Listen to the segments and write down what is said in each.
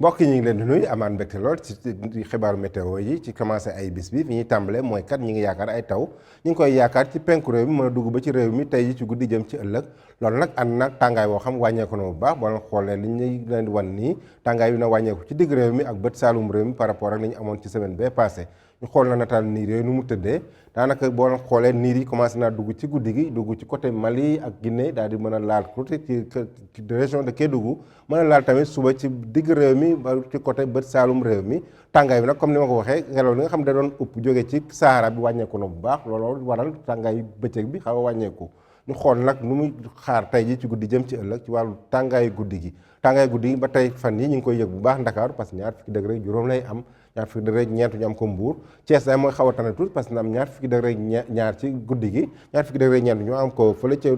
mbokk yi ñu ngi leen di nuyu amaan mbégte lool ci xibaaru météo yi ci commencé ay bis bi fi ñuy tàmbalee mooy kat ñi ngi yaakaar ay taw ñu ngi koy yaakaar ci penku réew mi mën a dugg ba ci réew mi tey ji ci guddi jëm ci ëllëg loolu nag ànd nag tàngaay boo xam wàññeeku na bu baax boo leen xoolee li ñu leen di wan nii tàngaay bi na wàññeeku ci digg réew mi ak bët saalum réew mi par rapport ak li ñu amoon ci semaine bee passé ñu xool na nataal niir yooyu nu mu tëddee daanaka boo leen xoolee niir yi commencé naa dugg ci guddi gi dugg ci côté Mali ak Guinée daal di mën a laal côté ci région de Kédougou mën a laal tamit suba ci digg réew mi ba ci côté bët saalum réew mi tàngaay bi nag comme ni ma ko waxee ngelaw li nga xam ne da doon upp jóge ci Sahara bi wàññeeku na bu baax looloo waral tàngaay bëccëg bi xaw a wàññeeku ñu xool nag nu muy xaar tey ji ci guddi jëm ci ëllëg ci wàllu tàngaayu guddi gi ba tey fan yi ñu ngi koy yëg bu baax Ndakaaru parce que ñaar fukki degré juróom lay am ñaar fukki degré ñeent ñu am ko Mbuur Thiès day mooy xaw a tane tuuti parce que na am ñaar fukki degré ñaar ci guddi gi ñaar fukki degré ñeent ñu am ko fële ca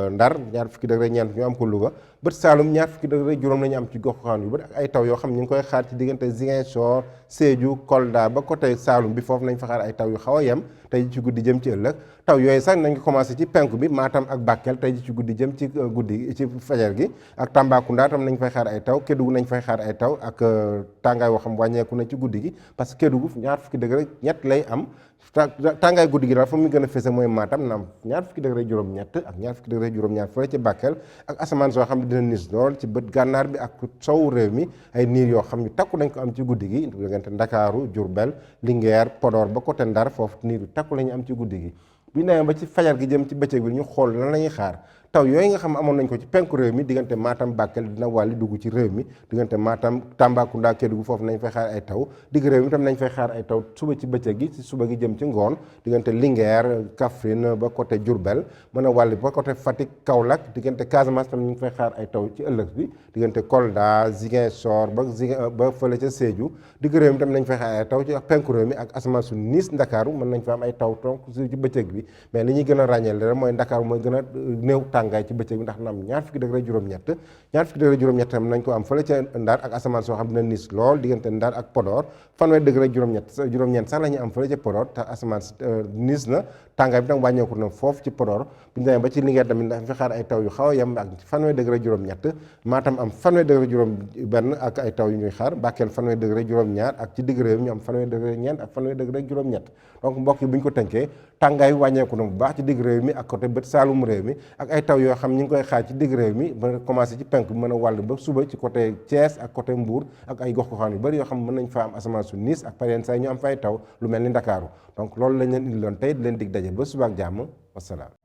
Ndar ñaar fukki degré ñeent ñu am ko Louga bët Saalum ñaar fukki degré juróom la ñu am ci gox-goxaan yu bëri ak ay taw yoo xam ñu ngi koy xaar ci diggante Ziguinchor Sédhiou Kolda ba côté Saalum bi foofu nañ fa xaar ay taw yu xaw a yem tey ci guddi jëm ci ëllëg taw yooyu sax nañ ko commencé ci penku bi Matam ak Bakel tey ci guddi jëm ci guddi ci fajar gi ak Tambacounda tam nañ fay xaar ay taw Kédougou nañ fay xaar ay taw ak tàngaay woo xam wàññeeku na ci guddi gi parce que Kédougou ñaar fukki degré ñett lay am tàngaay guddi gi daal fa muy gën a fese mooy Matam na am ñaar fukki degré juróom-ñett ak ñaar fukki degré juróom-ñaar fële ci Bakel ak asamaan soo xam ne dina nis lool ci bët gànnaar bi ak sowu réew mi ay niir yoo xam ne takku nañ ko am ci guddi gi diggante Ndakaaru Diourbel Linguère Podor ba côté Ndar foofu niir yu takku la ñu am ci guddi gi bi nee ba ci fajar gi jëm ci bëccëg bi ñu xool lan la ñuy xaar taw yooyu nga xam amoon nañ ko ci penku réew mi diggante Matam Bakel dina wàlli dugg ci réew mi diggante Matam Tambacounda Kédougou foofu nañ fay xaar ay taw digg réew mi tam nañ fay xaar ay taw suba ci bëccëg gi ci suba gi jëm ci ngoon diggante Linguère Kaffrine ba côté Diourbel mën a wàlli ba côté Fatick Kaolack diggante Casamance tam ñu ngi fay xaar ay taw ci ëllëg bi diggante Kolda Ziguinchor ba fële ca Sédhiou digg réew mi tam nañ fay xaar ay taw ci penku réew mi ak asamaan su niis Ndakaaru mën nañ fa am ay taw donc ci bëccëg bi mais li ñuy gën a ràññeel rek mooy Ndakaaru mooy gën a néew tàngaay ci bëccëg bi ndax na am ñaar fukki degré juróom-ñett am nañ ko am fële ca Ndar ak asamaan soo xam dina niis lool diggante Ndar ak Podor fanweer degré juróom-ñeent sax la ñu am fële ca Podor te asamaan niis na tàngaay bi tam wàññeeku na foofu ci Podor bu ñu demee ba ci Linguère tamit ndax fi xaar ay taw yu xaw a yem ak fanweer degré juróom-ñett Matam am fanweer degré juróom-benn ak ay taw yu ñuy xaar Bakel fanweer degré juróom-ñaar ak ci digg réew mi ñu am fanweer degré ñeent ak fanweer degré juróom-ñett donc mbokk yi bu ñu ko tënkee tàngaay wàññeeku na bu baax ci digg réew mi ak côté bët saalum réew mi ak ay taw yoo xam ñu ngi koy xaar ci digg réew mi ba commencé ci penk bi mën a wàll ba suba ci côté Thiès ak côté Mbour ak ay gox-goxaan yu bëri yoo xam mën nañ fa am asamaan su niis ak pareen say ñu am fay taw lu mel ni Ndakaaru donc loolu lañ leen indiloon tey di leen dig daje ba suba ak jàmm wasalaam